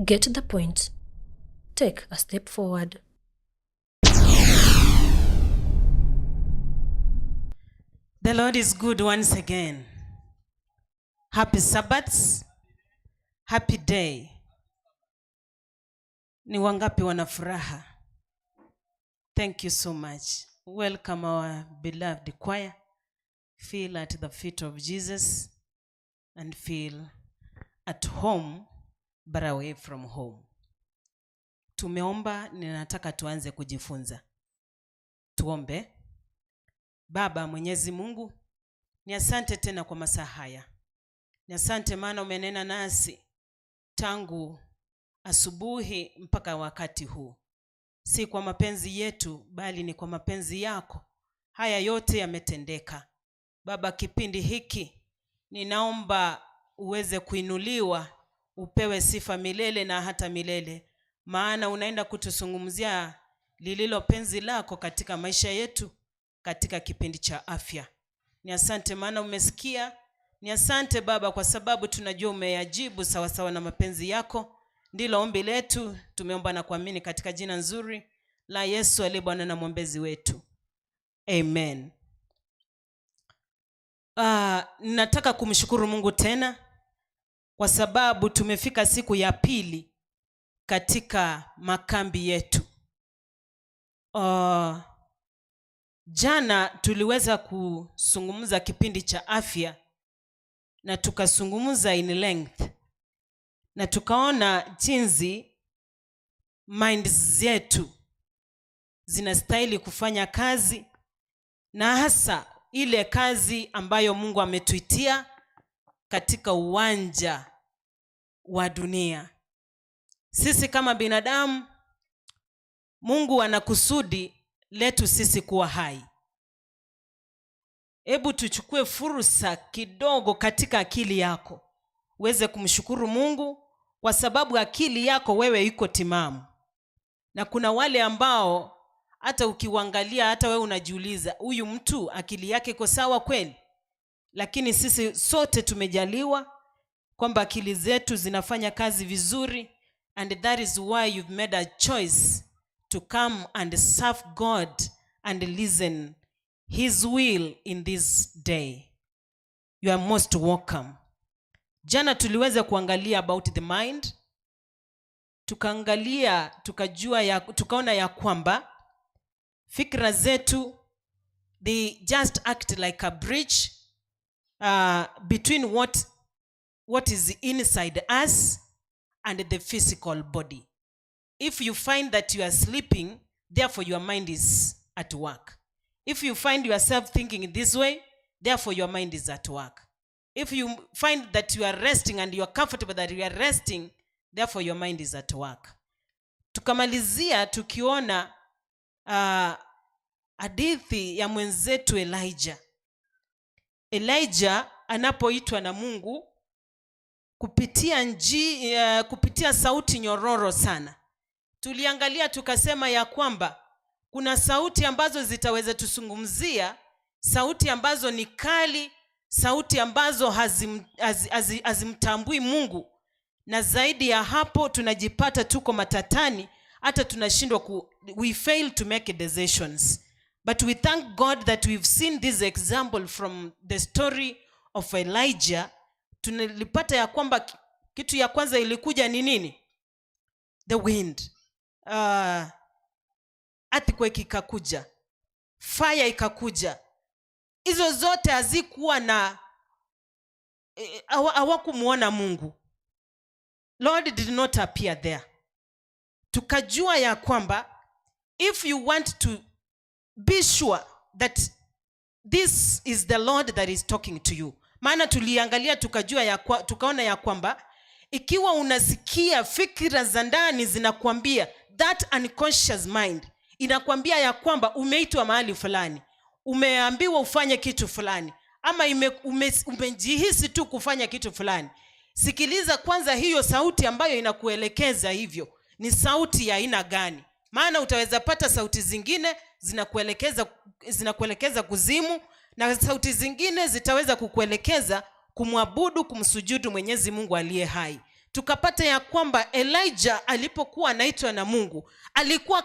Get the point. Take a step forward. The Lord is good once again. Happy Sabbaths. Happy day. Ni wangapi wana furaha? Thank you so much. Welcome our beloved choir. Feel at the feet of Jesus and feel at home but away from home. Tumeomba, ninataka tuanze kujifunza. Tuombe. Baba Mwenyezi Mungu, ni asante tena kwa masaa haya. Ni asante maana umenena nasi tangu asubuhi mpaka wakati huu. Si kwa mapenzi yetu, bali ni kwa mapenzi yako. Haya yote yametendeka. Baba, kipindi hiki ninaomba uweze kuinuliwa, upewe sifa milele na hata milele, maana unaenda kutuzungumzia lililo penzi lako katika maisha yetu katika kipindi cha afya. Ni asante maana umesikia. Ni asante Baba kwa sababu tunajua umeyajibu sawasawa na mapenzi yako. Ndilo ombi letu, tumeomba na kuamini katika jina nzuri la Yesu aliye Bwana na mwombezi wetu, amen. Nataka kumshukuru Mungu tena kwa sababu tumefika siku ya pili katika makambi yetu. Jana tuliweza kuzungumza kipindi cha afya na tukazungumza in length na tukaona jinsi mind zetu zinastahili kufanya kazi na hasa ile kazi ambayo Mungu ametuitia katika uwanja wa dunia. Sisi kama binadamu, Mungu ana kusudi letu sisi kuwa hai. Hebu tuchukue fursa kidogo katika akili yako uweze kumshukuru Mungu kwa sababu akili yako wewe iko timamu, na kuna wale ambao hata ukiuangalia hata wewe unajiuliza, huyu mtu akili yake iko sawa kweli? Lakini sisi sote tumejaliwa kwamba akili zetu zinafanya kazi vizuri, and that is why you've made a choice to come and serve God and listen his will in this day. You are most welcome. Jana tuliweza kuangalia about the mind, tukaangalia tukajua ya, tukaona ya kwamba fikra zetu, they just act like a bridge between what is inside us and the physical body. If you find that you are sleeping, therefore your mind is at work. If you find yourself thinking in this way, therefore your mind is at work. If you find that you are resting and you are comfortable that you are resting, therefore your mind is at work. Tukamalizia tukiona hadithi ya mwenzetu Elijah. Elijah anapoitwa na Mungu kupitia sauti nyororo sana. Tuliangalia tukasema ya kwamba kuna sauti ambazo zitaweza tuzungumzia, sauti ambazo ni kali, sauti ambazo hazimtambui Mungu, na zaidi ya hapo tunajipata tuko matatani, hata tunashindwa we fail to make decisions. But we thank God that we've seen this example from the story of Elijah. Tunalipata ya kwamba kitu ya kwanza ilikuja ni nini? The wind. Earthquake ikakuja, fire ikakuja. Hizo zote hazikuwa na hawakumuona Mungu. Lord did not appear there. Tukajua ya kwamba if you want to be sure that this is the Lord that is talking to you, maana tuliangalia tukaona ya kwamba ikiwa unasikia fikira za ndani zinakuambia, that unconscious mind inakwambia ya kwamba umeitwa mahali fulani, umeambiwa ufanye kitu fulani, ama umejihisi tu kufanya kitu fulani, sikiliza kwanza hiyo sauti ambayo inakuelekeza hivyo ni sauti ya aina gani. Maana utaweza pata sauti zingine zinakuelekeza kuzimu, na sauti zingine zitaweza kukuelekeza kumwabudu, kumsujudu Mwenyezi Mungu aliye hai. Tukapata ya kwamba Elijah alipokuwa anaitwa na Mungu alikuwa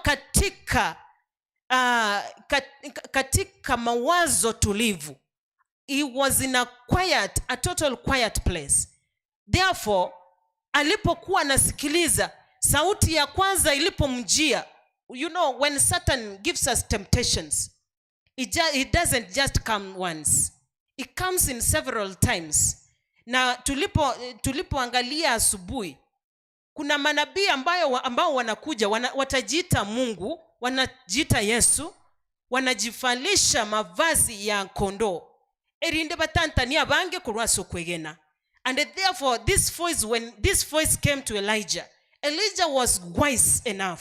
katika mawazo tulivu. He was in a total quiet place. Therefore, alipokuwa anasikiliza, sauti ya kwanza ilipomjia, when Satan gives us temptations, it doesn't just come once. It comes in several times. Na tulipoangalia asubuhi, kuna manabii ambao wanakuja, watajiita Mungu, wanajiita Yesu, wanajivalisha mavazi ya kondoo, erinde batantani abange kurwasa okwegena. And therefore this voice, when this voice came to Elijah, Elijah was wise enough.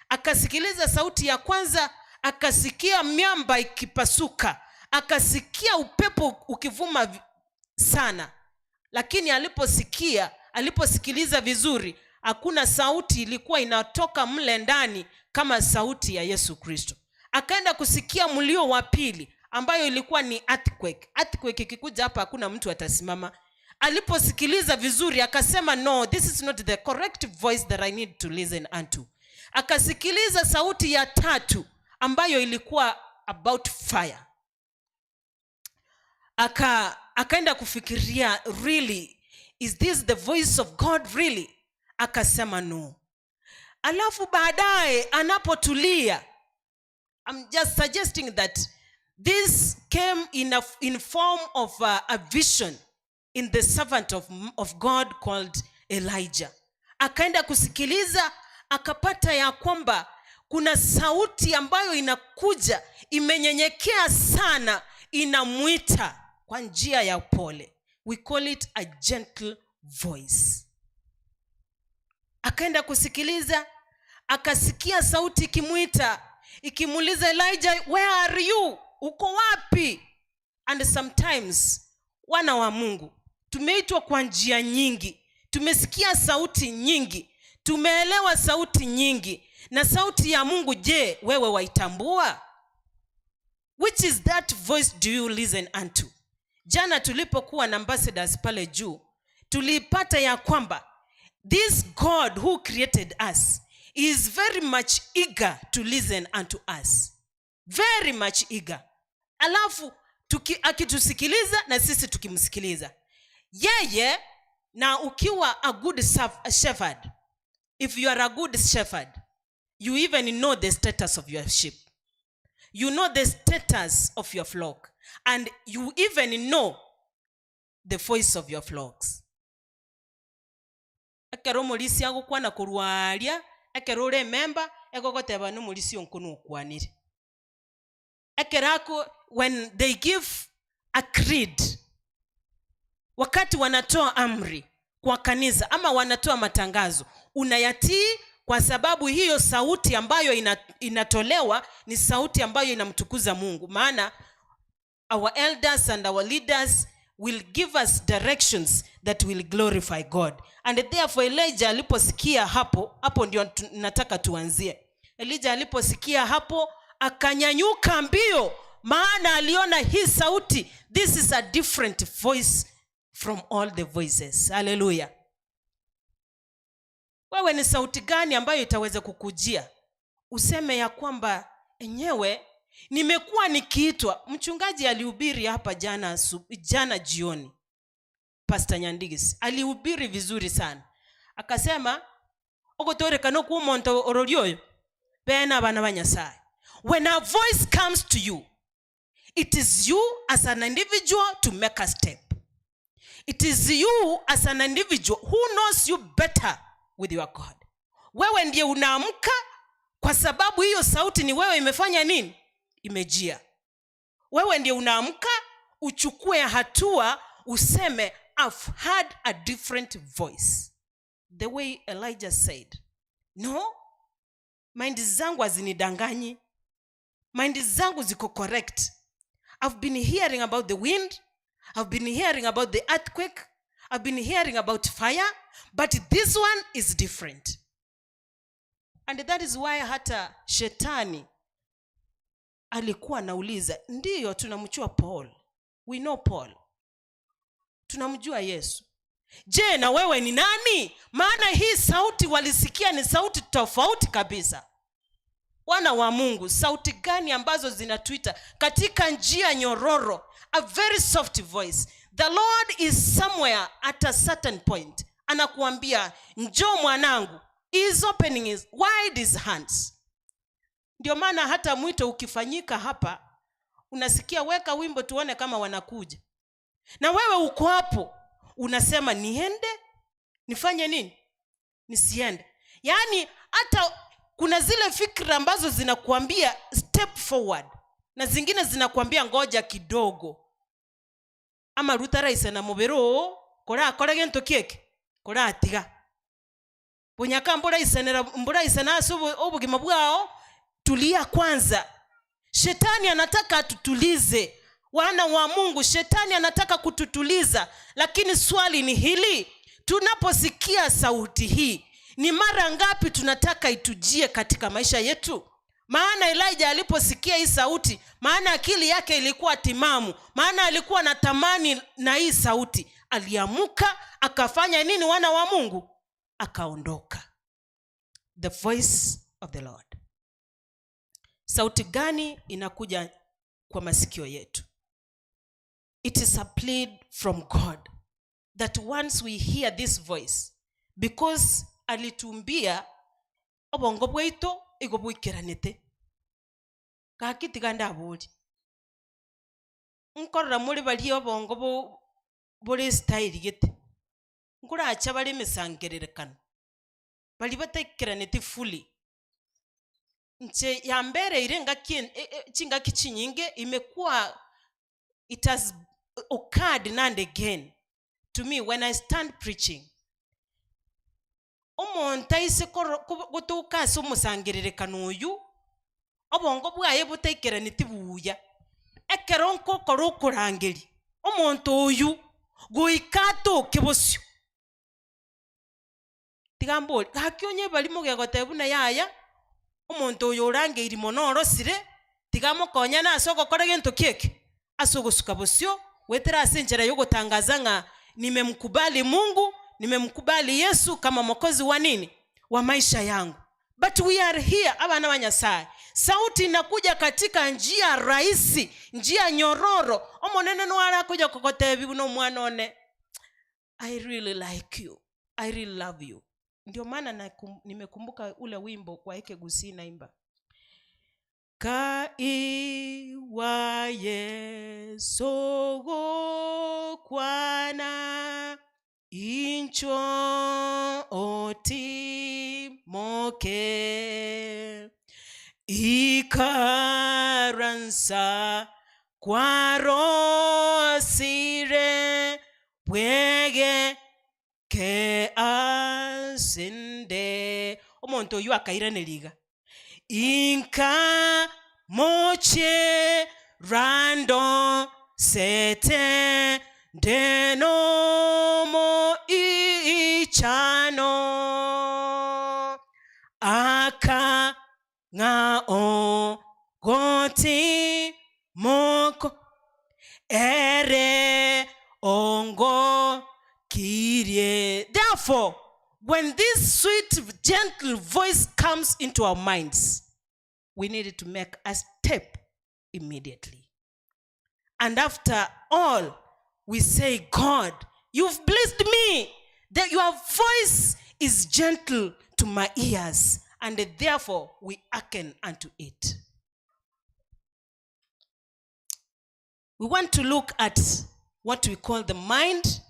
Akasikiliza sauti ya kwanza, akasikia miamba ikipasuka, akasikia upepo ukivuma sana. Lakini aliposikiliza vizuri, hakuna sauti ilikuwa inatoka mle ndani kama sauti ya Yesu Kristo. Akaenda kusikia mlio wa pili, ambayo ilikuwa ni earthquake. Earthquake ikikuja hapa, hakuna mtu atasimama. Aliposikiliza vizuri, akasema, "No, this is not the correct voice that I need to listen unto." Akasikiliza sauti ya tatu, ambayo ilikuwa about fire. Akaenda kufikiria, "Really, is this the voice of God, really?" Akasema, "No." Alafu baadaye anapotulia, I'm just suggesting that this came in form of a vision in the servant of God called Elijah. Akaenda kusikiliza, akapata ya kwamba kuna sauti ambayo inakuja imenyenyekea sana, inamwita kwa njia ya upole. We call it a gentle voice. Akaenda kusikiliza, akasikia sauti ikimwita, ikimuuliza, "Elijah, where are you? Uko wapi?" And sometimes, wana wa Mungu, tumeitwa kwa njia nyingi, tumesikia sauti nyingi, tumeelewa sauti nyingi. Na sauti ya Mungu, je, wewe waitambua? Which is that voice do you listen unto? Jana tulipokuwa na ambassadors pale juu, tulipata ya kwamba this God who created us is very much eager to listen unto us, very much eager. Alafu akitusikiliza na sisi tukimsikiliza yeye. Na ukiwa a good shepherd, if you are a good shepherd, you even know the status of your sheep, you know the status of your flock, and you even know the voice of your flocks. Ekero omorisia agokwana korwa aria, ekero ore ememba egogoteba nomorisia onko nokwanire. Ekero ako, when they give a creed, wakati wanatoa amri kwa kanisa ama wanatoa matangazo, unayatii kwa sababu hiyo sauti ambayo inatolewa ni sauti ambayo inamtukuza Mungu. Maana our elders and our leaders will give us directions that will glorify God. And therefore Elijah aliposikia hapo, hapo ndio nataka tuanzie. Elijah aliposikia hapo, akanyanyuka mbio, maana aliona hii sauti, this is a different voice from all the voices. Haleluya! Wewe ni sauti gani ambayo itaweza kukujia useme ya kwamba enyewe nimekuwa nikiitwa? Mchungaji alihubiri hapa jana jioni, Pastor Nyandigis alihubiri vizuri sana, akasema ogotorekana okwa omonto orori oyo bene abana ba Nyasaye. When a voice comes to you, it is you as an individual to make a step. It is you as an individual who knows you better with your God. Wewe ndiye unaamka, kwa sababu hiyo sauti ni wewe imefanya nini? Imejia. Wewe ndiye unaamka uchukue hatua, useme, "I've had a different voice." The way Elijah said, "No, mind zangu hazinidanganyi, mind zangu ziko correct. I've been hearing about the wind, I've been hearing about the earthquake, I've been hearing about fire, but this one is different." And that is why hata shetani alikuwa anauliza, ndiyo tunamjua Paul, we know Paul, tunamjua Yesu. Je, na wewe ni nani? Maana hii sauti walisikia ni sauti tofauti kabisa. Wana wa Mungu, sauti gani ambazo zinatuita katika njia nyororo? A very soft voice. The Lord is somewhere at a certain point, anakuambia, "Njoo mwanangu." He is opening his wide his hands. Ndio maana hata mwito ukifanyika hapa, unasikia, "Weka wimbo tuone kama wanakuja," na wewe uko hapo unasema, "Niende nifanye nini? Nisiende?" Yaani hata kuna zile fikra ambazo zinakuambia step forward na zingine zinakuambia ngoja kidogo, ama rutaraise na mubiri kurakora gintu kieke kuratiga bunyaka mburaisenera mburaisena ase obogima bwao. Tulia kwanza. Shetani anataka atutulize, wana wa Mungu. Shetani anataka kututuliza, lakini swali ni hili: tunaposikia sauti hii, ni mara ngapi tunataka itujie katika maisha yetu? Maana Elijah aliposikia hii sauti, maana akili yake ilikuwa timamu, maana alikuwa na tamani na hii sauti, aliamuka akafanya nini, wana wa Mungu? Akaondoka. The voice of the Lord. Sauti gani inakuja kwa masikio yetu? It is a plea from God that once we hear this voice, because alitumbia obongo bwaito igo bwikiranite. Gaki tiga ndabori, nkorora muri baria obongo bori style gete, nkuracha bari emisangererekano bari bataikiranete fully. Nche yambereire ngaki chingaki chinyinge imekuwa, it has occurred now and again to me when I stand preaching, omonto aise gotuka ase omosangererekano oyu, obongo bwaye butaikerani buya, ekero nkokora okorangeri omonto oyu goika atoke bosio. Tiga mbori, gaki onye bari mogegoteba buna yaya, omonto oyo orangeiri mono orosire, tiga mokonyana ase ogokora gento kieke, ase ogosuka bosio wetera ase enchera yogotangaza ng'a nimemkubali Mungu, nimemkubali Yesu kama mwokozi wa nini, wa maisha yangu. But we are here, abana wa Nyasaye, sauti inakuja katika njia rahisi, njia nyororo. Omonene nwarakuja kogotebi buno, "Omwana one, I really like you, I really love you." Ndio maana nimekumbuka ule wimbo kwa Ekegusii naimba, "Kaiwa Yesu gokwana, incho otimoke, ikaransa kwarosire bwege ke asinde." Omonto oyu akairaneriga, "Inka moche rando sete ndenomo ichano aka ng'ao goti moko ere ongo kirie." Therefore, when this sweet gentle voice comes into our minds, we need to make a step immediately, and after all we say, "God, you've blessed me that your voice is gentle to my ears," and therefore we hearken unto it. We want to look at what we call the mind,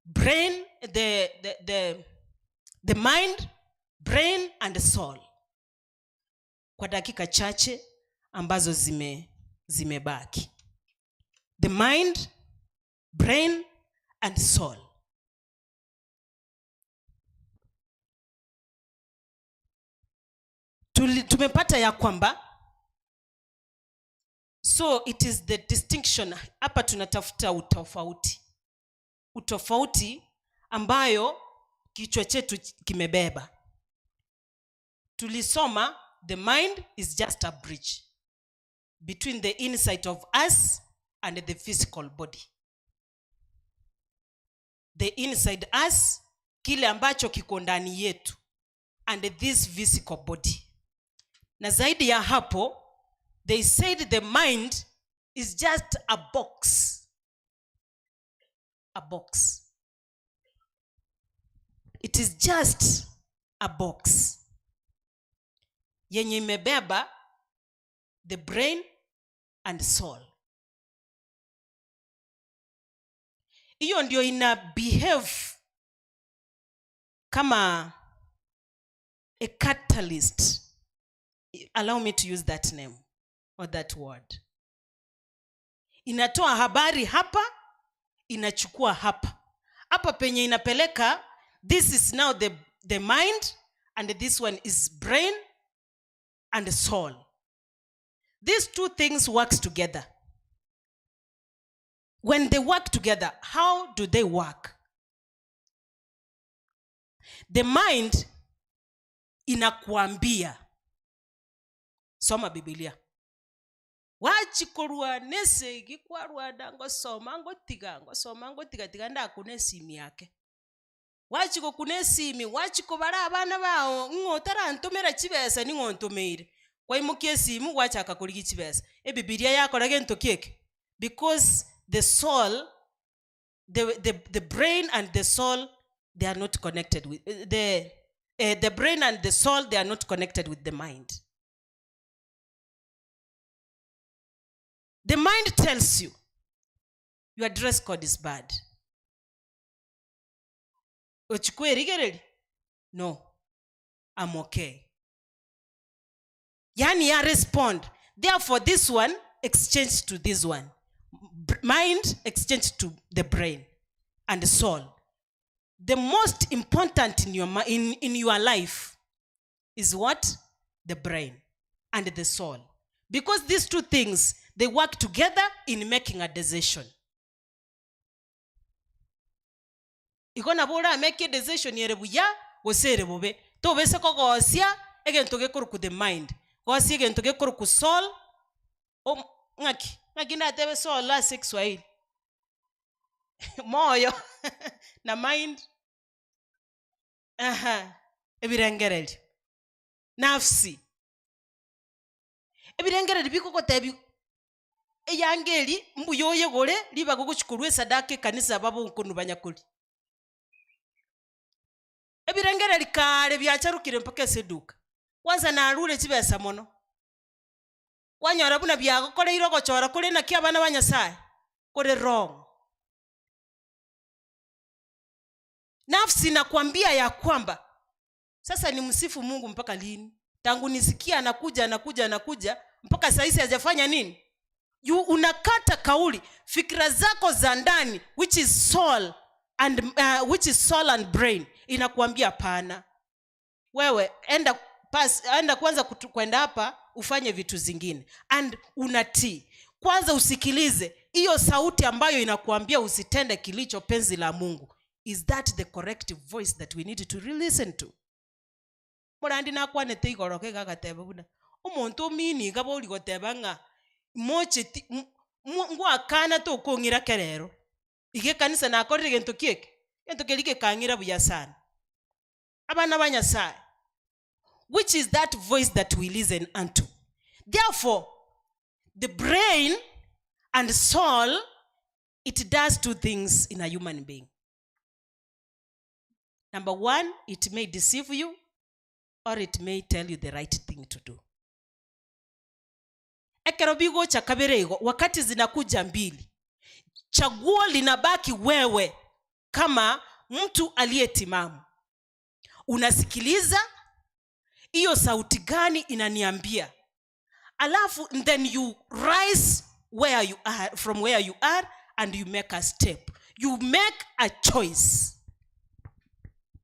brain, the mind, brain and the soul, kwa dakika chache ambazo zimebaki. The mind, brain and soul. Tumepata ya kwamba, so it is the distinction hapa tunatafuta, utofauti, utofauti ambayo kichwa chetu kimebeba. Tulisoma the mind is just a bridge between the inside of us and the physical body. The inside us, kile ambacho kiko ndani yetu, and this physical body. Na zaidi ya hapo, they said the mind is just a box, a box. It is just a box yenye imebeba the brain and soul. Hiyo ndio ina behave kama a catalyst. Allow me to use that name or that word. Inatoa habari hapa, inachukua hapa, hapa penye inapeleka. This is now the mind, and this one is brain and soul. These two things works together. When they work together, how do they work? The mind inakuambia, soma Bibilia, wachikorwa nesegi kwarwanda ngosoma ngotiga ngosoma ngotiga tiga ndakuna esimi yake, wachigokuna esimi, wachikobara abana bao ng'o otarantomera chibesa, ning'o ntomeire. Kwaimokia esimu, gwachaka korigia chibesa. Ebibilia yakora gento ki eke? Because the soul, the brain and the soul, they are not connected with the brain and the soul, they are not connected with the mind. The mind tells you your dress code is bad. Ochukue rigereri? No, I'm okay. Yani ya respond. Therefore this one exchange to this one. Mind exchange to the brain and the soul. The most important in your life is what? The brain and the soul. Because these two things, they work together in making a decision. Igo nabo oramake decision ere buya gose ere bobe. Tobese kogosia egento gekorokwa the mind, gosia egento gekorokwa soul, om ng'aki ng'aki ndatebe soul ase ekiswahili? Moyo na mind, aha, ebirengererio, nafsi. Ebirengererio bikogotebi eyanga eria mbuya oyegore ribaga ogochi korwa esadaka ekanisa babe okonwa banyakori. Ebirengererio kare biacharokire mpaka ase eduka. Kwanza narure chibesa mono. Kwanyora buna biagokoreire ogochora kore naki abana ba Nyasaye? Kore wrong. Nafsi inakwambia ya kwamba sasa ni msifu Mungu mpaka lini? Tangu nisikia anakuja, anakuja, anakuja mpaka saa hizi hajafanya nini? You unakata kauli, fikra zako za ndani which is soul and which is soul and brain inakuambia hapana. Wewe enda pass, enda kwanza kwenda hapa ufanye vitu zingine, and unatii. Kwanza usikilize hiyo sauti ambayo inakuambia usitende kilicho penzi la Mungu. Is that the correct voice that we need to listen to? Morandi nakwanete igoro kega agateba buna omonto omini iga bori goteba ng'a mocheti ngwakana tokong'ira kerero. Iga ekanisa nakorire gento ki eke? Egento keria gekang'ira buya sana. Abana ba Nyasaye, which is that voice that we listen unto? Therefore, the brain and soul, it does two things in a human being. Number one, it may deceive you or it may tell you the right thing to do. Ekero bigocha kabere igo, wakati zinakuja mbili, chaguo linabaki wewe kama mtu aliyetimamu. Unasikiliza hiyo sauti gani inaniambia, alafu then you rise where you are, from where you are, and you make a step, you make a choice.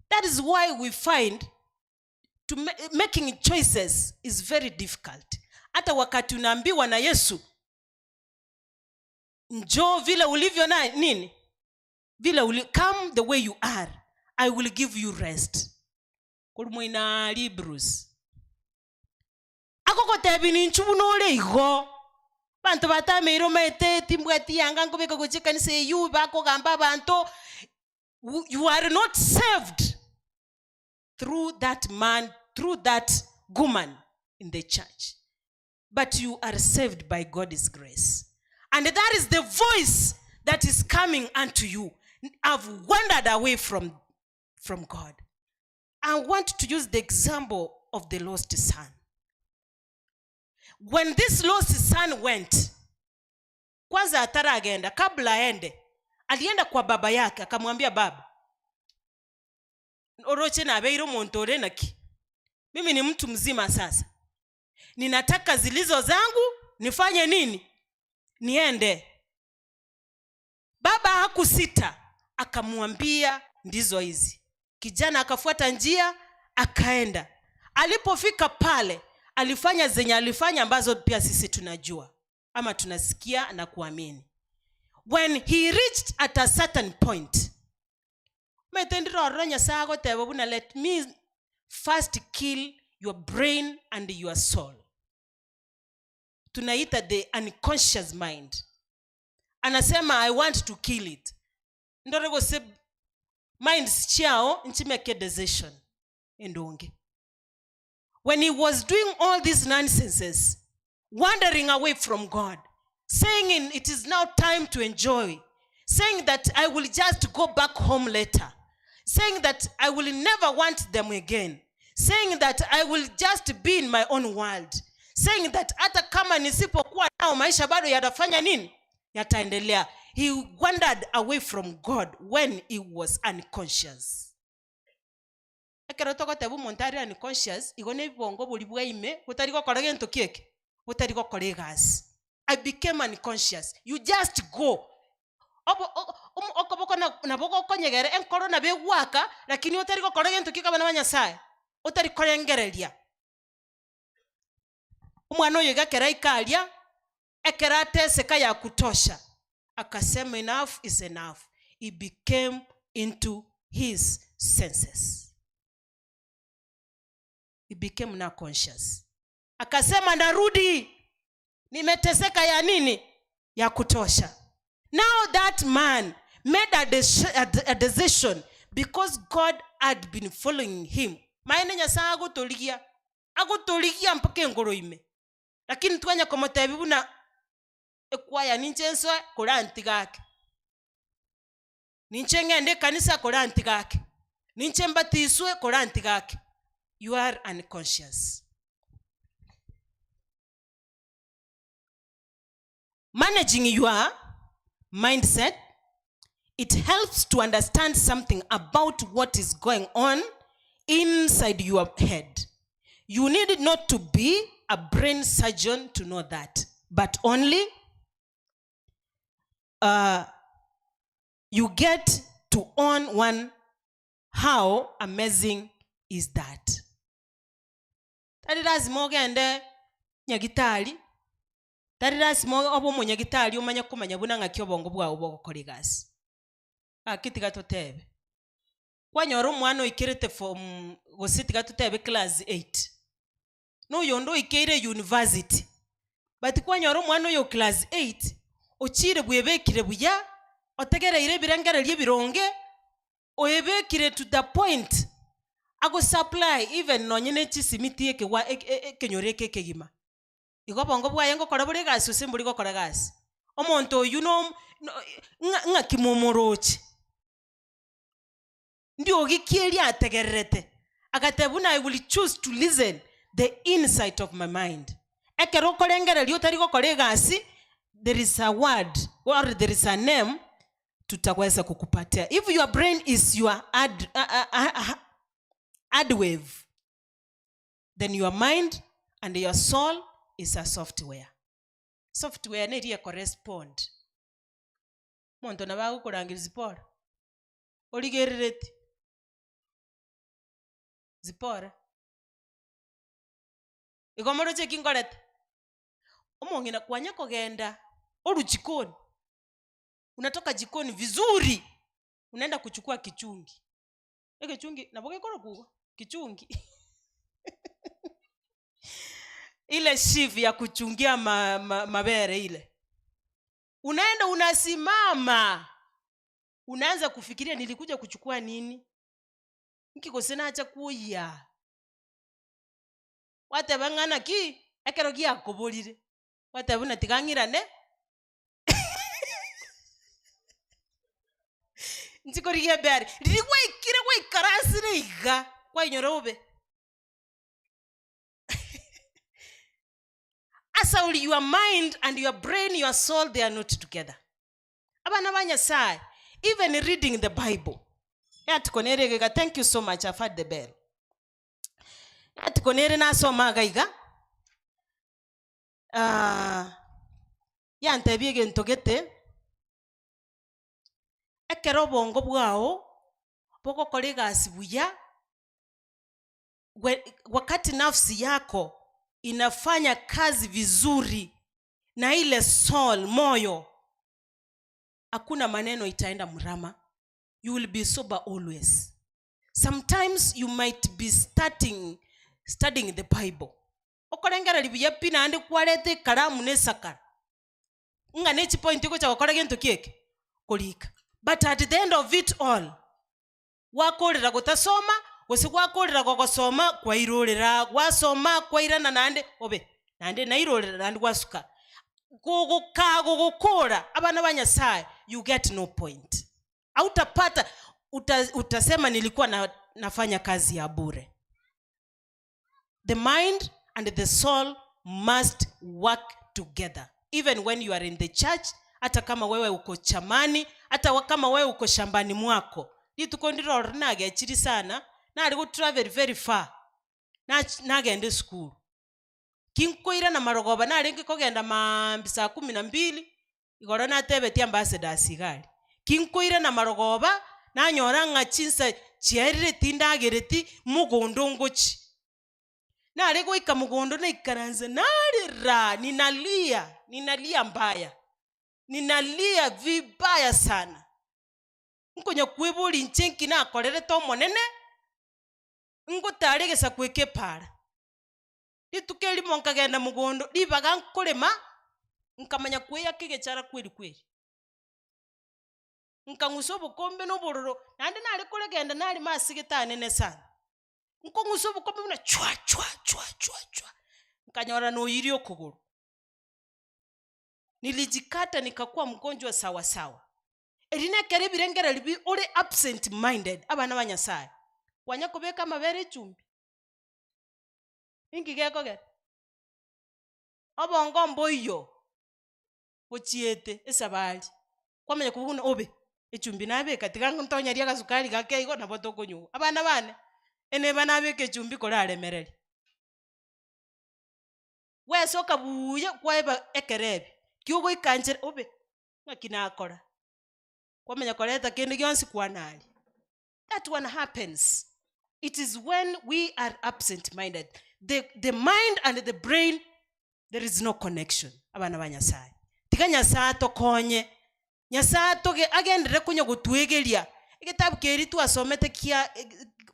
That is why we find to making choices is very difficult. Hata wakati unaambiwa na Yesu njoo vile ulivyo na nini, vile uli, come the way you are, I will give you rest. Kori moina Hebrews agogotebi ninchu buna ore igo. Abanto batameire omaete timbwati yanga nkobeka gochia ekanisa eywo bakogamba abanto. You are not saved through that man, through that woman in the church, but you are saved by God's grace. And that is the voice that is coming unto you. I've wandered away from God. I want to use the example of the lost son. When this lost son went, kwanza ataragenda, kabla aende, alienda kwa baba yake akamwambia, "Baba, oroche nabeire omonto ore naki, mimi ni mtu mzima sasa, ninataka zilizo zangu, nifanye nini? Niende." Baba hakusita, akamwambia, "Ndizo hizi." Kijana akafuata njia, akaenda. Alipofika pale, alifanya zenye alifanya, ambazo pia sisi tunajua ama tunasikia na kuamini. When he reached at a certain point, metendire ororo Nyasaye agoteba buna, "Let me first kill your brain and your soul." Tunaita the unconscious mind. Anasema, "I want to kill it, ndore gose minds chiao nchimeke decision endonge." When he was doing all these nonsenses, wandering away from God, saying it is now time to enjoy, saying that I will just go back home later, saying that I will never want them again, saying that I will just be in my own world, saying that hata kama nisipokuwa nao, maisha bado yatafanya nini? Yataendelea. He wandered away from God when he was unconscious. Ekero togoteba omonto ari unconscious, igo na ebibongo bori bwaime botari gokora gento kieke, botari gokora egasi. I became unconscious. You just go. Okoboko nabo gokonyegera, enkoro nabo egwaka, lakini otari gokora gento kikabana ba Nyasaye, otari korengereria. Omwana oyo iga ekero aikaria, ekero ateseka ya kutosha, akasema, "Enough is enough." He became into his senses. He became now conscious. Akasema, "Narudi, nimeteseka ya nini? Ya kutosha." Now that man made a decision because God had been following him. Maene Nyasaye agotorigia, agotorigia mpaka engoro ime, lakini twanya komotebi buna ekwaya ninche nswe korantigake, ninche ng'ende ekanisa korantigake, ninche mbatiswe korantigake. You are unconscious. Managing your mindset, it helps to understand something about what is going on inside your head. You need not to be a brain surgeon to know that, but only you get to own one. How amazing is that? Tari lazima ogende nyagitari, tari lazima obe omonyagitari omanye komanya buna ng'aki obongo bwago bogokora egasi. Gaki tiga totebe, kwanyora omwana oikerete form, gose tiga totebe class 8, na oyonde oikeire university, but kwanyora omwana oyo class 8 ochire bwebekire buya, otegereire ebirengererio ebironge, oebekire to the point agosupply even nonye na echisimiti ekewa ekenyoro eke ekegima. Igo obongo bwaye ngokora bore egasi gose mbori gokora egasi? Omonto oywo ng'aki momoroche? Ndiogi ki eria ategererete agateba buna, "I will choose to listen the insight of my mind"? Ekero okorengereria otari gokora egasi, there is a word or there is a name tutaweza kukupatia. If your brain is your hard wave, then your mind and your soul is a software. Software neri correspond. Omonto nabo agokorangeria, "Zipora," origerereti, "Zipora, igo moroche ki nkorete?" Omong'ina kwanya kogenda oru jikoni, unatoka jikoni vizuri, unaenda kuchukua kichungi, egechungi nabo gekoro kugo kichungi, ile shiv ya kuchungia mabere ile, unaenda unasimama. Unaanza kufikiria nilikuja kuchukua nini? Nki gose nacha kwoyia aa? Gwateba ng'a naki, ekero giakoborire, gwateba buna tiga ng'irane nchi korigia ebeari. Riria gwaikire gwaikaransire iga, kwainyora bobe. Asauri your mind and your brain, your soul, they are not together. Abana ba Nyasaye, even reading the Bible, yatuko nere iga iga, thank you so much, I've heard the bell. Yatuko nere nasoma iga iga, yantebia egento gete, ekero obongo bwao bogokora egasi buya, wakati nafsi yako inafanya kazi vizuri na ile soul moyo hakuna maneno itaenda mrama you will be sober always sometimes you might be starting studying the bible okorengereria buya pi naende kwareta ekaramu na esakara ng'a ne chipoint ogocha gokora gento ki eke korika but at the end of it all Gwakorera gotasoma, gose gwakorera gogosoma kwairorera, gwasoma kwairana naende obe, naende nairorera naende gwasuka. Gogokaa gogokora, abana ba Nyasaye, you get no point. Hautapata, uta, utasema nilikuwa na, nafanya kazi ya bure. The mind and the soul must work together. Even when you are in the church, hata kama wewe uko chamani, hata kama wewe uko shambani mwako. Rituko ndire ororo nagechiri sana, nare go travel very far, nach nagenda esukuru. Ki nkoirana marogoba narenge kogenda maambia saa kumi na mbili, igoro natebetie ambassadors iga aria. Ki nkoirana marogoba, nanyora ng'a chinsa chiarire tindagereti, mogondo ngochia. Nare goika mogondo naikaransa narera, ninalia, ninalia mbaya, ninalia vibaya sana. Nkonya kweboria inche nki nakorerete Omonene, ngotare egesaku eke epaara. Rituko erimo nkagenda mogondo, ribaga nkorema, nkamanya kweyaka egechara kweri kweri. Nkang'usa obokombe na obororo, naende nare koregenda narema ase egetanene sana. Nkong'usa obokombe buna chwa chwa chwa chwa chwa, nkanyora noyirie okogoro. Nilijikata nikakuwa mgonjwa sawa sawa. Eri nekero ebirengererio bi ore absent minded, abana ba Nyasaye. Kwanya kobeka amabere echumbi? Inki gekogera? Obongo mboiyo bochiete esabari, kwamanya kobua buna obe, echumbi nabeka tiga ntonyerie agasukari gake igo nabo tokonywa. Abana bane, eneba nabeka echumbi koraremereria. Gwesoka buuya kwaeba ekerebi, ki ogoika nchera obe, ng'aki nakora? Kwamanya koreta kende gionsi kwanaria. That one happens. It is when we are absent minded. The, the mind and the brain, there is no connection. Abana ba Nyasaye. Tiga Nyasaye atokonye. Nyasaye atoge agenderere konya gotwegeria. Egetabu keria twasomete kia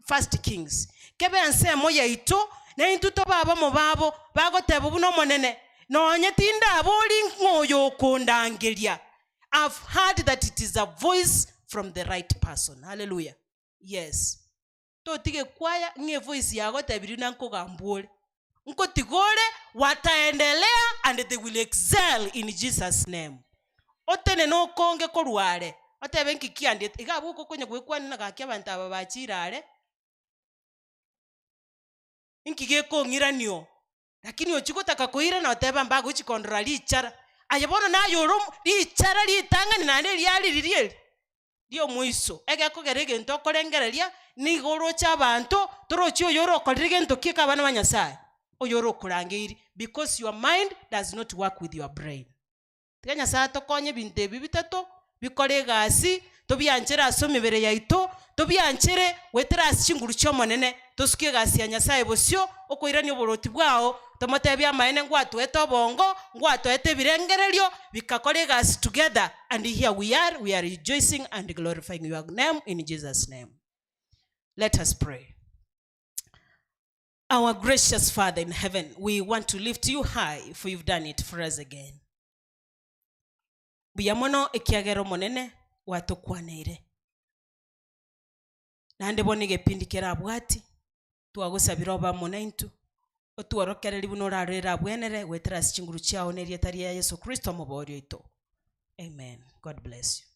First Kings, kebe ensemo yaito, na intwe tobe abamo babo, bagoteba buna Omonene, Nonye tindabori ng'o oyo okondangeria. I've heard that it is a voice from the right person. Hallelujah. Yes. Totige kwaya ng'a evoice yagotebirie buna nkogambwa ore. Nkotiga ore, wataendelea and they will excel in Jesus name. Otenene okonge korwa are, otebe nki kiandiete, iga abwo okonya goekwanera gaki abanto aba bachire are, inki gekong'irania oo? Lakini ochia gotaka koirana oteba mbagochi kondora richara, aye bono naye ore omo richara ritang'ani naende riari riria eri riomoiso, egekogera egento okorengereria, nigo oroche abanto, torochi oyo orokorire gento ki eke abana ba Nyasaye, oyo orokorangeiri because your mind does not work with your brain. Tiga Nyasae atokonye ebinto ebi bitato bikore egasi, tobianchere ase emebere yaito, tobianchere goetera ase chinguru chi'Omonene, tosukie egasi ya Nyasae bosio, okoirania oboroti bwao, tomotebie amaene ngwatoete obongo, ngwatoete ebirengererio, bikakora egasi together, and here we are, we are rejoicing and glorifying your name in Jesus name. Let us pray. Our gracious Father in heaven, we want to lift you high for you've done it for us again. Mbuya mono ekiagera Omonene Gwatokwaneire. Naende bono egepindi kerabwati, twagosabire obe amo naintwe, otworokererie buna orarore erabwenere goetera ase chinguru chiao na erieta ria Yeso Kristo Omobooria oito. Amen. God bless you.